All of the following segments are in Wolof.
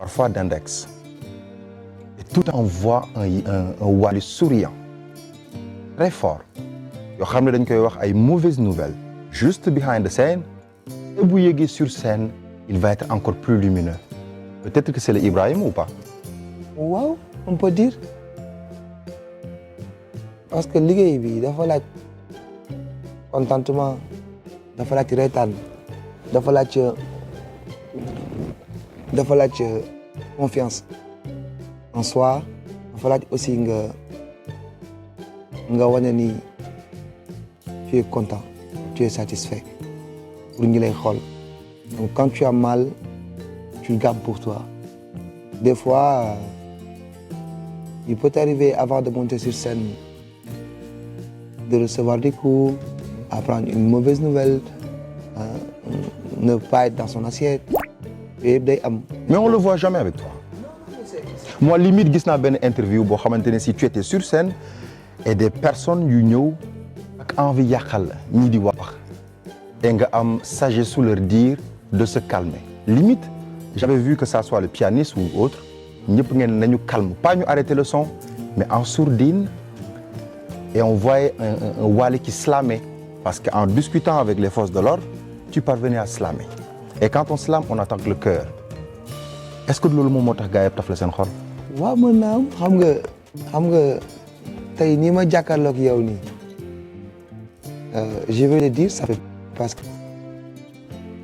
parfois d'index. Et tout en voit un Wally souriant, très fort. Yoo xam ne dañ koy wax ay mauvaises nouvelles. Juste behind the scene, et bu yéegee sur scène, il va être encore plus lumineux. Peut-être que c'est le Ibrahim ou pas? Waaw, on peut dire. Parce que liggéey bi dafa laaj contentement, dafa laaj reetaan, dafa laaj confiance en soi, dafa laaj aussi nga wane ni tu es content, tu es satisfait pour ñi lay xool. Donc quand tu as mal, tu le gardes pour toi. Des fois, il peut t'arriver avant de monter sur scène de recevoir des coups, apprendre une mauvaise nouvelle, ne pas être dans son assiette. Et day am. Mais on le voit jamais avec toi. Moi, limite, gis naa benn interview boo xamante ne si tu étais sur scène et des personnes yu ñëw ak envie yàqal la ñii di wax et nga am sagesse sous leur dire de se calmer. Limite, j'avais vu que ça soit le pianiste ou autre, ñëpp ngeen nañu calme, pas ñu arrêter le son, mais en sourdine, et on voyait un Wally qui slamait, parce qu'en discutant avec les forces de l'ordre, tu parvenais à slammer. Et quand on slame, on attaque le cœur. Est-ce que loolu moom moo tax gars yi taf la seen xol? waaw mën naa am xam nga tey nii ma jàkkaarloog yow nii je vais le dire, ça fait parce que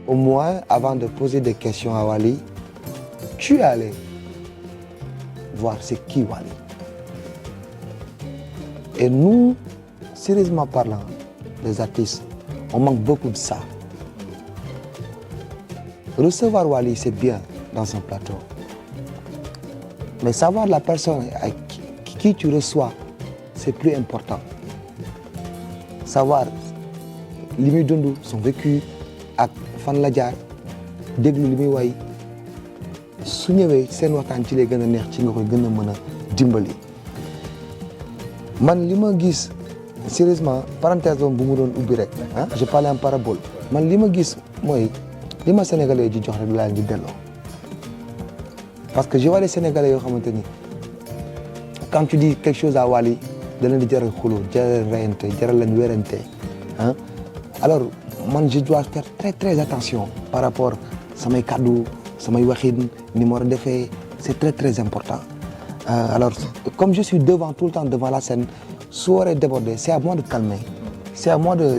au moins avant de poser des questions à Wally, tu es allé voir c'est qui Wally. Et nous, sérieusement parlant, les artistes, on manque beaucoup de ça. Recevoir Wally, c'est bien dans un plateau. Mais savoir la personne avec qui tu reçois, c'est plus important. Savoir li muy dund, son vécu, ak fan la jaar, déglu li muy way, su ñëwee seen waxtaan ci lay gën a neex, ci nga koy gën a mën a dimbali. Man li ma gis, sérieusement, parenthèse bu mu doon ubbi rek, je parlais en parabole. Man li ma gis mooy li ma Sénégalais di jox rek laa leen di delloo. Parce que je vois les Sénégalais yoo xamante ni quand tu dis quelque chose à Wally da leen di jaral xuloo, jaral reyante, jaral leen wérante. Alors man je dois faire très très attention par rapport samay kaddu, samay waxin, ni ma war a defee, c'est très très important. Alors comme je suis tout le temps devant la scène, su waree déborder, c'est à moi de calmer, c'est à moi de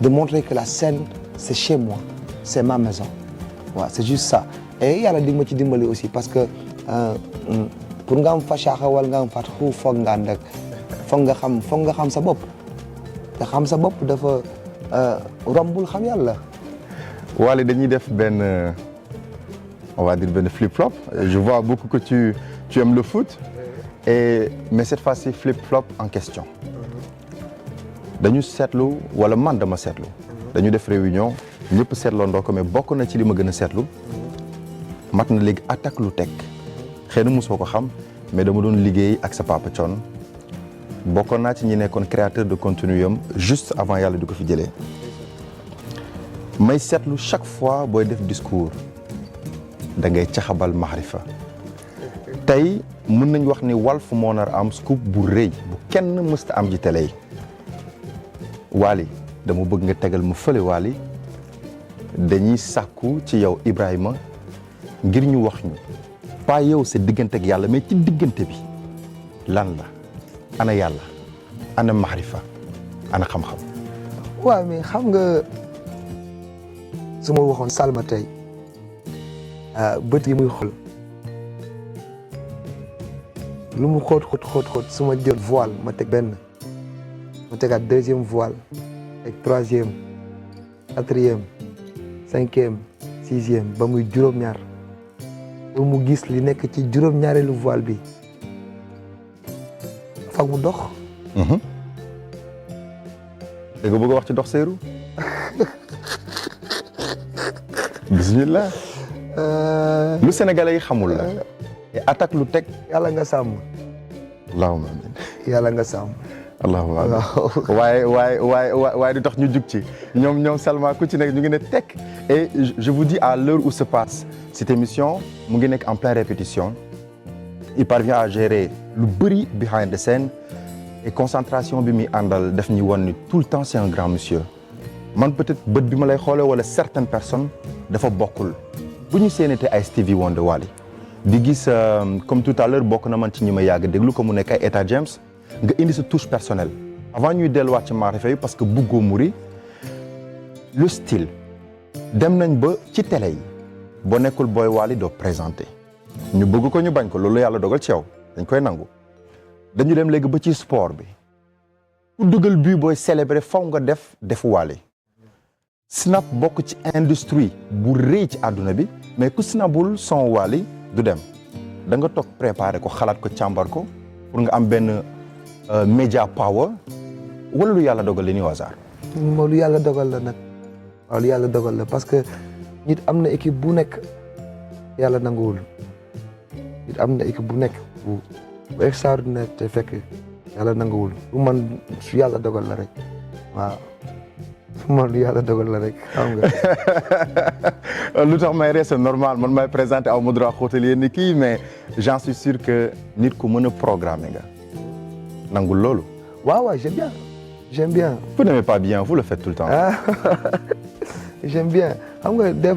montrer que la scène c'est chez moi, c'est ma maison. Waaw, c'est juste ça. Et yàlla di ma ci dimbali aussi parce que pour nga am fasaxa wala nga am fatxu foog nga ànd ak foog nga xam sa bopp. te xam sa bopp dafa rombul xam yàlla. Wally dañuy def benn on va dire benn flip-flop. Je vois beaucoup que tu aimes le foot. Mais cette fois-ci flip-flop en question. dañu seetlu wala man dama seetlu. dañu def réunion ñëpp seetloondoo ko mais bokk na ci li ma gën a seetlu. mat na léegi attaque lu teg xëy na mosoo ko xam mais dama doon liggéey ak sa papa Thione bokkoon naa ci ñi nekkoon créateur de contenu yam juste avant yàlla di ko fi jëlee may seetlu chaque fois booy def discours da ngay caxabal Maxrifa tey mën nañ wax ni Walf moo nar am scoop bu rëy bu kenn mësta am ci télé yi Wally dama bëgg nga tegal mu fële Wally dañuy sàkku ci yow Ibrahima ngir ñu wax ñu pas yow sa diggante ak yàlla mais ci diggante bi lan la ana yàlla ana Maxrifa ana xam-xam. waaw mais xam nga su ma waxoon Salma tey bët yi muy xool lu mu xóot su ma jël voile ma teg benn ma tegaat deuxième voile teg troisième quatrième cinquième sixième ba muy juróom-ñaar pour mu gis li nekk ci juróom-ñaareelu voile bi foog mu dox. da nga bëgg a wax ci dox seeru. bismillah. lu Sénégalais yi xamul la. et attaque lu teg. yàlla nga sàmm. allahumma amiin. yàlla nga sàmm. allahumma waaye du tax ñu jug ci ñoom Salma ku ci nekk ñu ngi ne tekk et je vous dis à l'heure où se passe cette émission mu ngi nekk en pleine répétition il parvient à gérer lu bëri behind the scene et concentration bi muy àndal def ñu won ni tout le temps c'est un grand monsieur man peut-être bët bi ma lay xoolee wala certaines personnes dafa bokkul bu ñu séenatee ay Stevie Wonder Wally di gis comme tout à l'heure bokk na man ci ñi ma yàgg déglu ko mu nekk ay Etta James nga indi sa touche personnelle avant ñuy delluwaat ci maarifa yi parce que buggoo muri le style dem nañ ba ci télé yi boo nekkul Boy Wally doo présenté ñu bëgg ko ñu bañ ko loolu yàlla dogal ci yow dañ koy nangu dañu dem léegi ba ci sport bi ku dugal bii booy célébrer faw nga def Wally snap bokk ci industrie bu rëy ci àdduna bi mais ku snapul son Wally du dem da nga toog préparer ko xalaat ko càmbar ko pour nga am benn média power wala lu yàlla dogal li ni hasard. moom lu yàlla dogal la nag waaw lu yàlla dogal la parce que nit am na équipe bu nekk yàlla nanguwul nit am na équipe bu nekk bu extraordinaire te fekk yàlla nanguwul lu man su yàlla dogal la rek waaw su man lu yàlla dogal la rek xam nga. lu tax may reste normal man may présenté aw ma droit xóotal yéen ni kii mais j'en suis sûr que nit ku mën a programmer nga nangul loolu. waaw j'aime bien. vous n'aimez pas bien vous le faites tout le temps. ah j'aime bien xam nga des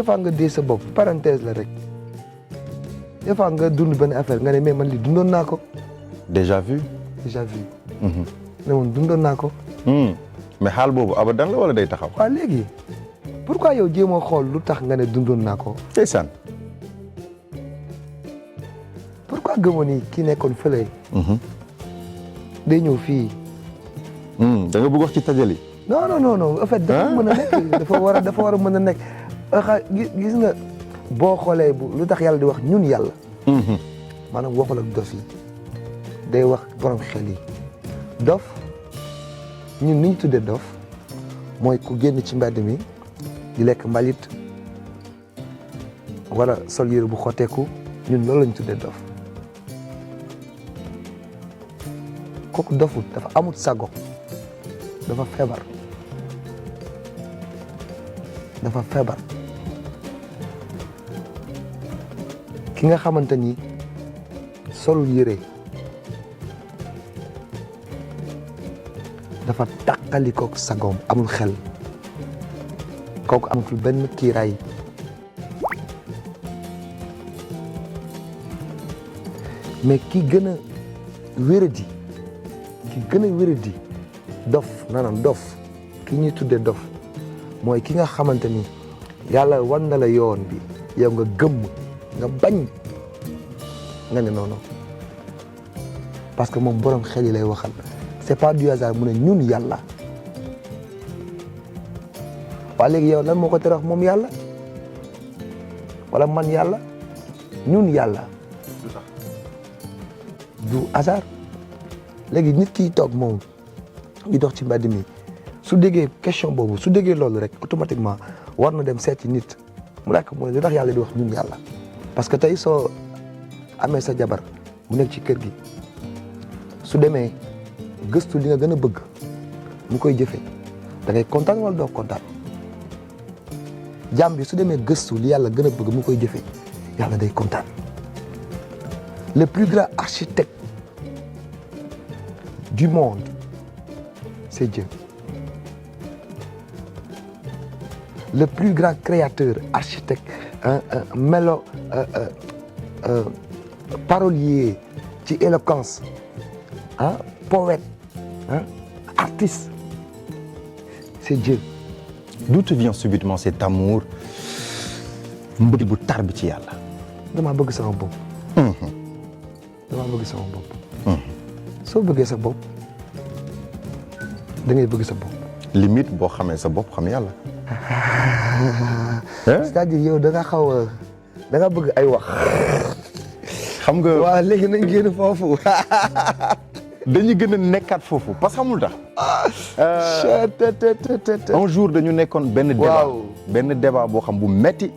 fois nga dee sa bopp parenthèse la rek des fois nga dund benn affaire nga ne mais man li dundoon naa ko. déjà vu. ne man dundoon naa ko. mais xaal boobu abadan la wala day taxaw. waaw léegi pourquoi yow jéem a xool lu tax nga ne dundoon naa ko. ndeysaan. pourquoi gëmoo ni kii nekkoon fële. day ñëw fii. da nga bëgg wax ci tajali. non en fait dafa mën a nekk dafa war a mën a nekk gis nga boo xoolee lu tax yàlla di wax ñun yàlla. maanaam waxul ak dof yi day wax borom xel yi dof ñun ni ñu tuddee dof mooy ku génn ci mbedd mi di lekk mbalit wala sol yére bu xotteeku ñun loolu lañ tuddee dof kooku dofut dafa amut sago dafa feebar ki nga xamante ni solul yére dafa tàqalikook sagoom amul xel kooku amatul benn kiiraay mais ki gën a wéradi dof naanaam dof ki ñuy tuddee dof mooy ki nga xamante ni yàlla wan na la yoon bi yow nga gëmm nga bañ nga ne noonu parce que moom borom xel yi lay waxal c'est pas du hasard mu ne ñun yàlla waa léegi yow lan moo ko tere wax moom yàlla wala man yàlla ñun yàlla du hasard léegi nit kiy toog moom di dox ci mbedd mi su déggee question boobu su déggee loolu rek automatiquement war na dem seeti nit mu nekk mooy li tax yàlla di wax ñun yàlla parce que tey soo amee sa jabar mu nekk ci kër gi su demee gëstu li nga gën a bëgg mu koy jëfee da ngay kontaan wala doo kontaan jaam bi su demee gëstu li yàlla gën a bëgg mu koy jëfee yàlla day kontaan le plus grand architecte du monde c'est Dieu le plus grand créateur architecte parolier ci éloquence poète artiste c'est Dieu. D'où te vient subitement cet amour mbëgg bu tar bi ci yàlla. damaa bëgg sama bopp. soo bëggee sa bopp da ngay bëgg sa bopp. limite boo xamee sa bopp xam yàlla. c'est-à-dire yow da nga xaw a da nga bëgg ay wax. xam nga waaw léegi nañ génn foofu. dañuy gën a nekkaat foofu parce que xamul tax. un jour dañu nekkoon benn débat. benn débat boo xam bu metti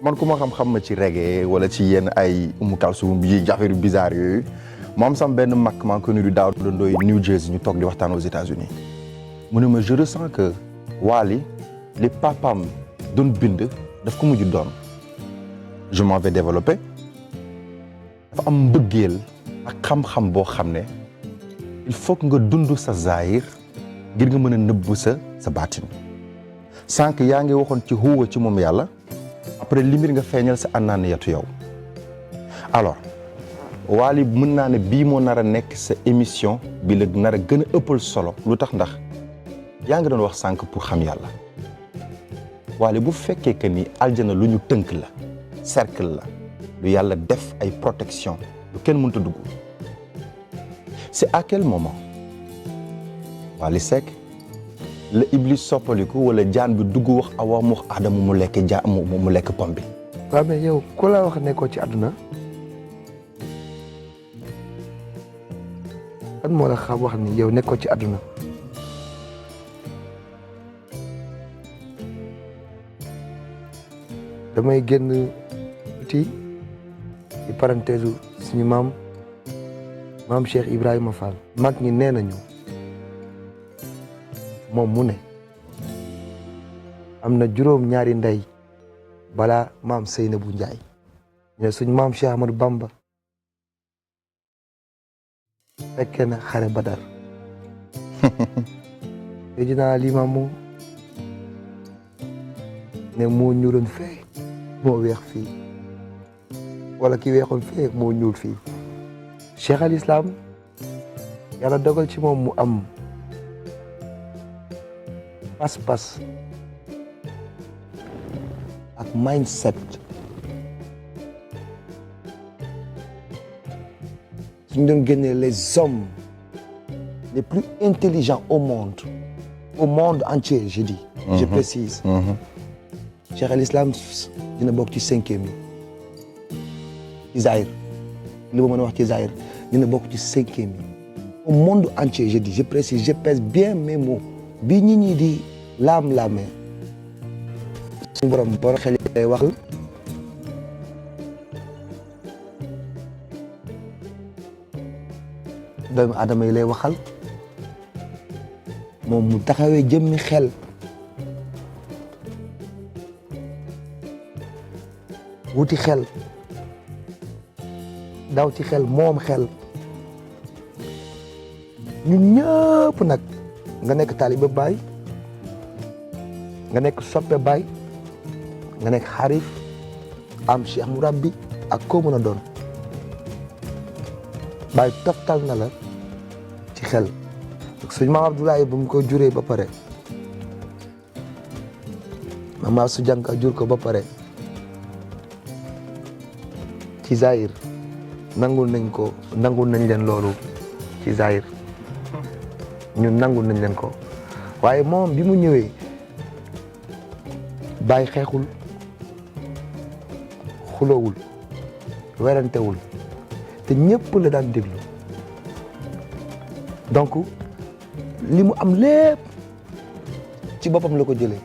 man ku ma xam ma ci reggae wala ci yenn ay Umu Kalsum yi affaire bizarre yooyu mu am sam benn mag maa ngi ko nuyu daaw dondooy New Jersey ñu toog di waxtaan aux États-Unis mu ne ma je ressens que Wally li papaam doon bind daf ko mujj doon je m'en vais développer dafa am mbëggeel ak xam-xam boo xam ne il faut que nga dund sa zaahir ngir nga mën a nëbb sa baatin sànq yaa ngi waxoon ci huwa ci moom yàlla après limir nga feeñal sa annaaniyatu yow alors Wally mën naa ne bii moo nar a nekk sa émission bi la nar a gën a ëppal solo lu tax ndax yaa ngi doon wax sànq pour xam yàlla Wally bu fekkee que ni aljana lu ñu tënk la cercle la lu yàlla def ay protection lu kenn mënut a dugg c'est à quel moment Wally Seck la Iblis soppaliku wala jaan bi dugg wax Awa mu wax Adama mu lekk mu lekk pom bi. waaw mais yow ku la wax nekkoo ci àdduna kan moo la xam wax ni yow nekkoo ci àdduna damay génn ci parenthèse suñu maam Cheikh Ibrahima Fall mag ñi nee nañu moom mu ne am na juróom ñaari ndey balaa maam Seynabou Ndiaye ñu ne suñ maam Cheikh Ahmadou Bamba fekkee na xare Badar Seydina Limaamu ne moo ñuuloon fee moo weex fii wala ki weexoon fee moo ñuul fii Cheikh al Islam yàlla dogal ci moom mu am pas-pas ak mindset suñ doon génnee les hommes les plus intelligents au monde entier je dis je précise Cheikh al Islam dina bokk ci 5e yi ci Zahir li ma mën a wax ci Zahir dina bokk ci 5e yi au monde entier je dis je précise je pèse bien mes mots bi ñi ñi di laam-laamee suñu borom xel yi lay wax doomu aadama yi lay waxal moom mu taxawee jëmmi xel wuti xel daw ci xel moom xel ñun ñëpp nag nga nekk taalibe Baay nga nekk soppe Baay nga nekk xarit am cheikh murabbi ak koo mën a doon Baay toftal na la ci xel suñ maam Abdoulaye bu mu ko juree ba pare maam su jànka jur ko ba pare ci Zahir nangul nañ leen loolu ci Zahir ñun nangul nañ leen ko waaye moom bi mu ñëwee Baay xeexul xulowul werantewul te ñëpp la daan déglu donc li mu am lépp ci boppam la ko jëlee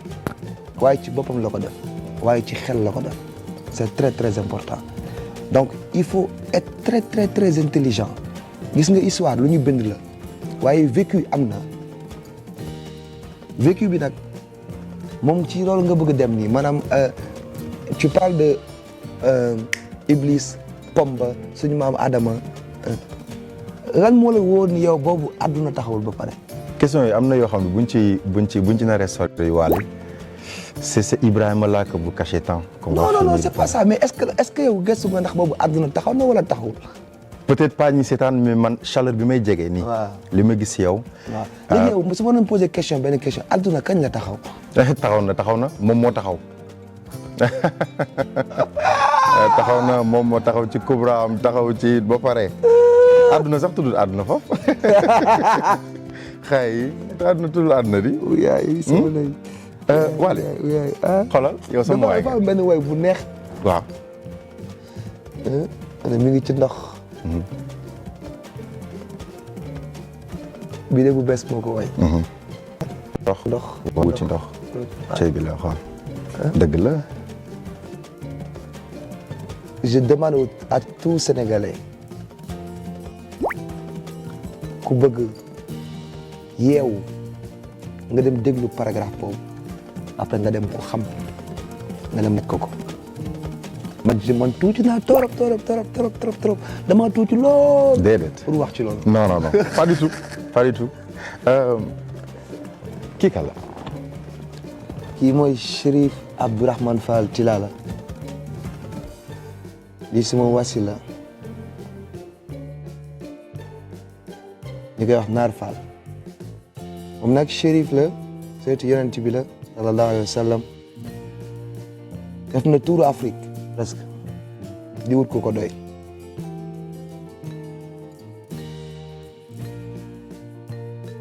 waaye ci boppam la ko def waaye ci xel la ko def c'est très très important donc il faut être très très très intelligent gis nga histoire lu ñu bind la waaye vécu am na vécu bi nag moom ci loolu nga bëgg dem nii maanaam tu parles de Iblis Pomba suñu maam Adama lan moo la wóor ni yow boobu àdduna taxawul ba pare. question yi am na yoo xam ne buñ ci naree sori Wally c'est Ibrahima là que vous cachez tant. non c'est pas ça mais est-ce que yow gëstu nga ndax boobu àdduna taxaw na wala taxawul. peut-être pas ñi seetaan mais man chaleur bi may jege nii. waaw li ma gis yow. waaw léegi yow su ma doon posé benn question àdduna kañ la taxaw. taxaw na moom moo taxaw. taxaw na moom moo taxaw ci Kubra am taxaw ci ba pare. àdduna sax tuddul àdduna foofu. xëy na àdduna tuddul àdduna di. yaay sama lay. Wally xoolal yow sama waay dafa am benn way bu neex. waaw. mi ngi ci ndox. bii de bu bees moo ko way. ndox wu ci ndox. cey bi la xool. dëgg la. je demande à tout Sénégalais ku bëgg yeewu nga dem déglu paragraphe boobu après nga dem ko xam nga dem nekk ko man tuuti naa torop dama tuuti lool. déedéet pour wax ci loolu. non pas du tout pas du tout kii kan la. kii mooy Chérif Abdourahmane Fall Tilala lii sama wasila ñu koy wax Naar Fall moom nag Chérif la seetu yonent bi la sallallahu alayhi wa sallam def na tuuru Afrique presque di wut ko doy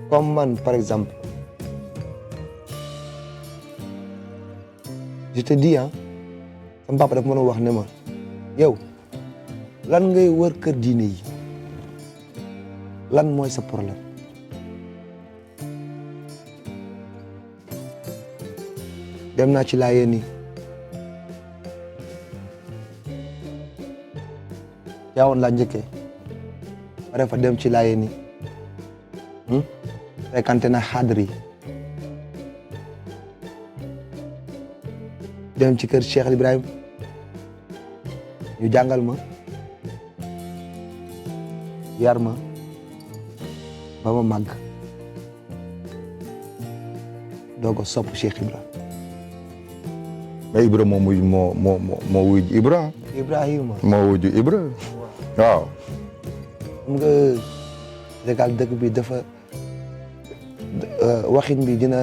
comme man par exemple je te dis sama papa dafa mën a wax ne ma yow lan ngay wër kër diine yi lan mooy sa problème dem naa ci laayeen yi yaawoon laa njëkkee pare fa dem ci laayeen yi fréquenté na xadri dem ci kër Cheikh Ibrahim ñu jàngal ma yar ma ba ma màgg doog a sopp Cheikh Ibrahim. mais Ibra moo wuyu Ibra. Ibrahima moo wuyu Ibra waaw. xam nga Sénégal dëkk bi dafa waxin bi dina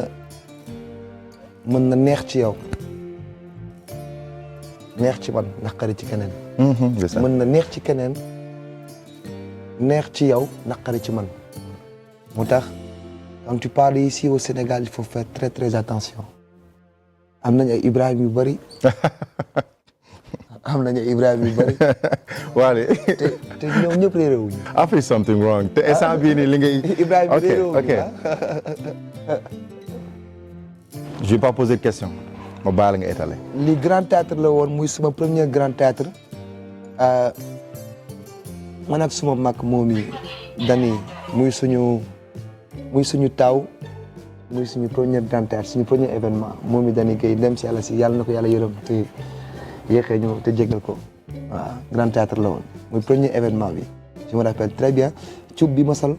mën na neex ci yow neex ci man naqari ci keneen. mën na neex ci keneen neex ci yow naqari ci man moo tax quand tu parles ici au Sénégal il faut faire très très attention am nañ ay Ibrahima yu bëri am nañu Ibrahima yu bëri. waale. te ñoom ñëpp réeréwuñu. I feel something wrong te instant bii nii li ngay. Ibrahima réeréwuñu ok je vais pas poser de question ma baal nga étaler. li grand théâtre la woon muy suma premier grand théâtre man ak suma mag moom yi dani muy suñu taw muy suñu premier grand théâtre suñu premier événement moom yi dani kay dem si yàlla si yàlla na ko yàlla yërëm te yéexee ñu te jégal ko waaw grand théâtre la woon muy premier événement bi je me rappelle très bien cuub bi ma sol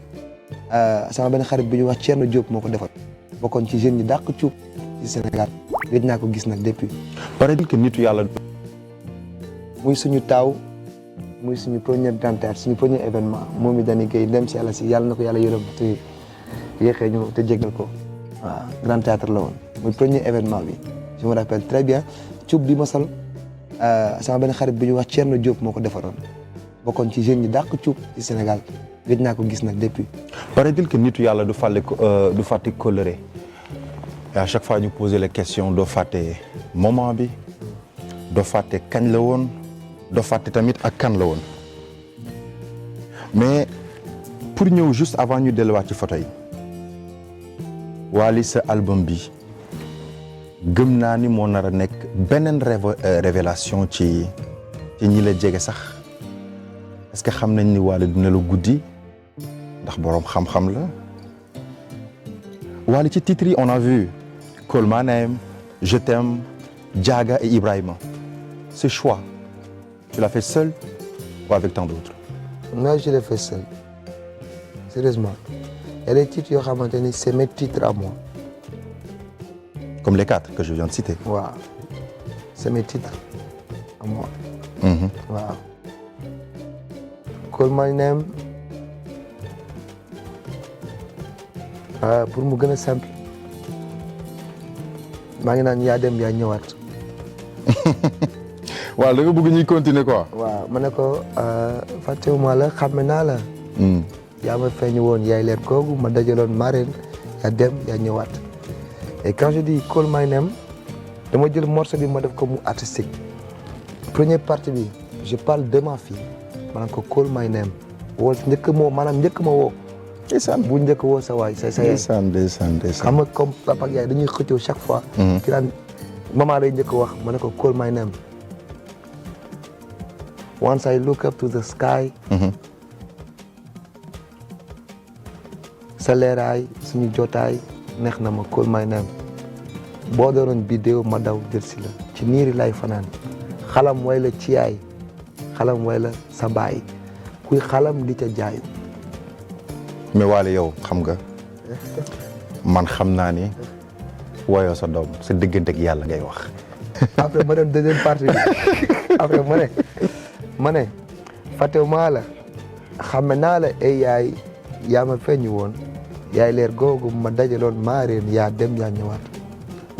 sama benn xarit bi ñu wax Thierno Diop moo ko defal bokkoon ci jeunes ñi dàq cuub ci Sénégal gëj naa ko gis nag depuis. paraît-il que nitu yàlla. muy suñu taaw muy suñu premier grand théâtre suñu premier événement moom it dañuy koy dem si yàlla si yàlla na ko yàlla yërëm te yéexee ñu te jégal ko waaw grand théâtre la woon muy premier événement bi je me rappelle très bien cuub bi ma sol sama benn xarit bi ñu wax Thierno Diop moo ko defaroon bokkoon ci jeunes ñi dàq cuub ci Sénégal gëj naa ko gis nag depuis. paraît-il que nitu yàlla du fàtte coloré et à chaque fois ñu poser les questions doo fàtte moment bi doo fàtte kañ la woon doo fàtte tamit ak kan la woon mais pour ñëw juste avant ñu delluwaat ci photo yi Wally sa album bi gëm naa ni moo nar a nekk beneen révélation ci ñi la jege sax est-ce que xam nañ ni Wally dina la guddi ndax boroom xam-xam la Wally ci titre yi on a vu Call My Name, Je t'aime, Diaga et Ibrahima. Ce choix, tu l'as fait seul ou avec tant d'autres? Non, je l'ai fait seul. Sérieusement. Il y a des titres yoo xamante ni c'est mes titres à moi. Comme les 4 que je viens de citer. Waaw. C'est mes titres à moi. Waaw. Call My Name pour mu gën a simple maa ngi naan yaa dem yaa ñëwaat. waaw da nga bëgg ñuy continuer quoi. waaw ma ne ko fàttewuma la xàmme naa la. yaa ma feeñ woon yaay leer googu ma dajaloon marraine yaa dem yaa ñëwaat. et quand je dis Call My Name dama jël morceau bi ma def ko mu artistique. première partie bi je parle de ma fille ma ne ko Call My Name woo njëkk moo maanaam njëkk ma woo. ndeysaan bu njëkk woo sa waay sa yaay. ndeysaan xam nga comme papa ak yaay dañuy xëccoo chaque fois. ki daan maman day njëkk wax ma ne ko Call My Name. Once I look up to the sky. sa leeraay suñu jotaay neex na ma call my name boo doonoon bidéo ma daw jël si la ci niiri lay fanaan xalam way la ci yaay xalam way la sa baay kuy xalam di ca jaayu. mais Wally yow xam nga man xam naa ni woyoo sa doom sa diggante ak yàlla ngay wax. après ma dem deuxième partie bi après ma ne Fatima la xame naa la ay yaay yaa ma feeñu woon yaay leer googu ma dajaloon maa reen yaa dem yaa ñëwaat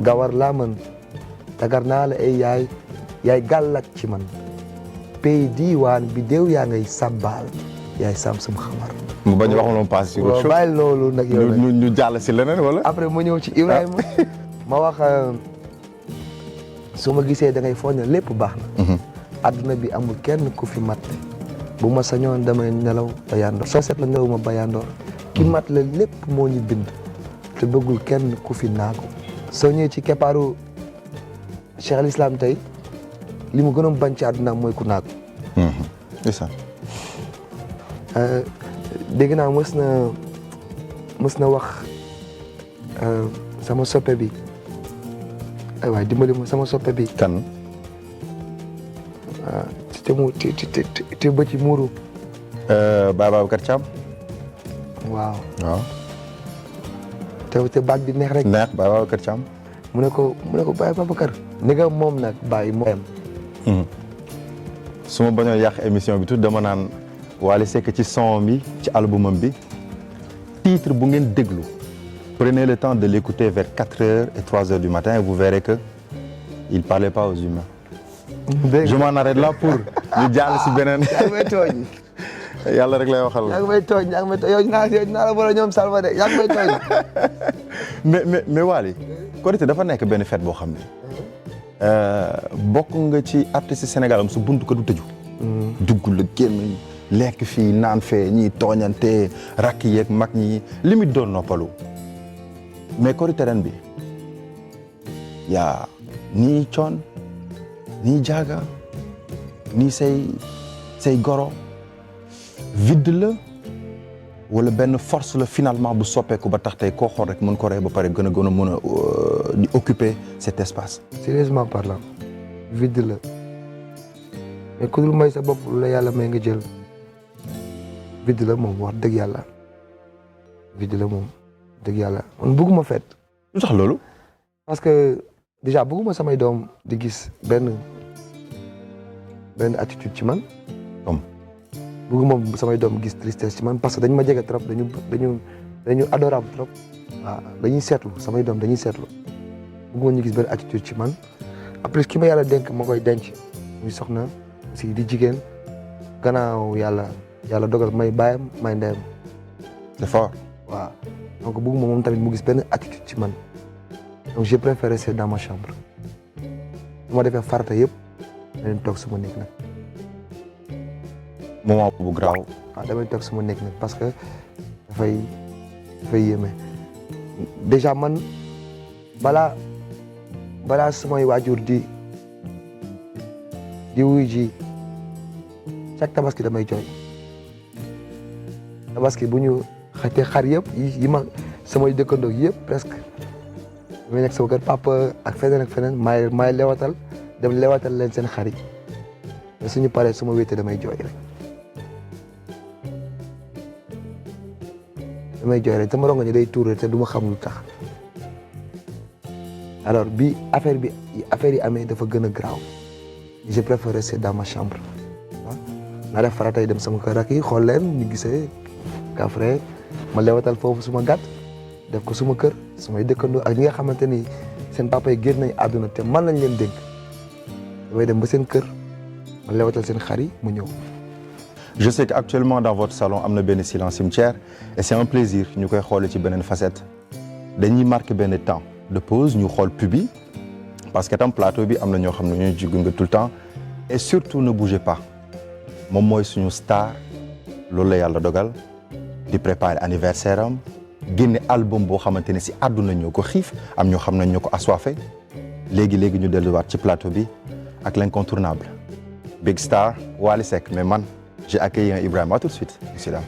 gawar laa man tagar naa la ay yaay gàllak ci man pays diiwaan bi déew yaa ngay sabbaal yaay sam sum xamar. mu bañ a wax moom passe sur autre chose bàyyi loolu nag yow nag ñu jàll si leneen wala. après ma ñëw ci Ibrahima ma wax su ma gisee da ngay foog ne lépp baax na. adduna bi amul kenn ku fi mat bu ma sañoon damay nelaw ba yandoor soo seet la nelaw ma ba yandoor ki mat la lépp moo ñu bind te bëggul kenn ku fi naagu soo ñëwee ci keppaaru Cheikh al Islam tey li mu gënoon bañ ci àdduna mooy ku naagu. c'est ça. dégg naa mës na wax sama soppe bi ay waay dimbali ma sama soppe bi. kan. te ba ci muuru. Babacar Thiam. waaw. waaw. te baat bi neex rek. neex Babacar Thiam. mu ne ko Baye Babacar. ni nga moom nag bàyyi moom. su ma bañoon yàq émission bi tout dama naan Wally Seck ci son bi ci albumam bi titre bu ngeen déglu prenez le temps de l'écouter vers 4h et 3h du matin et vous verrez que il parlait pas aux humains. je m'en arrête là pour ñu jàll si beneen. yaa ngi may tooñ. yàlla rek lay waxal. yaa ngi may tooñ yow naa la boole ñoom Salma de yaa ngi may tooñ. mais Wally Korité dafa nekk benn fête boo xam ne bokk nga ci artiste Sénégal am su buntu ko du tëju. dugg la génn lekk fii naan fee ñii tooñante rakk yeeg mag ñi limite doon noppalu mais Korité ren bi yaa nii coon nii jaaga nii say goro vide la wala benn force la finalement bu soppeeku ba tax tey koo xool rek mën ko rey ba pare gën a mën a di occuper cet espace. sérieusement parlant vide la mais ku dul may sa bopp lu la yàlla may nga jël vide la moom wax dëgg yàlla vide la moom dëgg yàlla man bëgguma fet. lu tax loolu. parce que déjà bëgguma samay doom di gis benn attitude ci man. comme. bëgguma samay doom gis tristesse ci man parce que dañu ma jege trop dañu adorable trop. waaw dañuy seetlu samay doom dañuy seetlu bëgguma ñu gis benn attitude ci man après ki ma yàlla dénk ma koy denc muy soxna aussi di jigéen gannaaw yàlla dogal may baayam may ndeyam. c'est fort. waaw donc bëgguma moom tamit mu gis benn attitude ci man donc j'ai préféré rester dans ma chambre bu ma defee farata yëpp dañu toog suma néeg nag. moment bu graaw. waaw damay toog suma néeg nag parce que dafay yéeme déjà man balaa samay waajur di wuy ji chaque tabaski damay jooy tabaski bu ñu xatee xar yëpp yi ma samay dëkkandoo yëpp presque damay nekk sama kër papa ak feneen maay lewatal dem lewatal leen seen xar yi mais suñu paree suma wéete damay jooy rek sama rongo ñi day tuur te du ma xam lu tax alors bi affaire yi amee dafa gën a graaw j'ai préféré rester dans ma chambre naa def faratay dem sama kër ak yi xool leen ñu gisee kafre ma lewatal foofu suma gàtt def ko suma kër sumay dëkkandoo ak ñi nga xamante ni seen papa yi génn nañ àdduna te man lañ leen dénk damay dem ba seen kër ma lewatal seen xar yi mu ñëw. Je sais qu'actuellement dans votre salon am na benn silence cimetière et c'est un plaisir ñu koy xoolee ci beneen facette dañuy marqué benn temps de pause ñu xool pub bi parce que tam plateau bi am na ñoo xam ne ñooy jug nga tout le temps et surtout ne bougez pas moom mooy suñu star loolu la yàlla dogal di préparer anniversaire am génne album boo xamante ne si àdduna ñoo ko xiif am ñoo xam ne ñoo ko assoiffé léegi ñu delluwaat ci plateau bi ak l'incontournable Big Star Wally Seck mais man j'ai accueilli un Ibrahima. À tout de suite, ici là.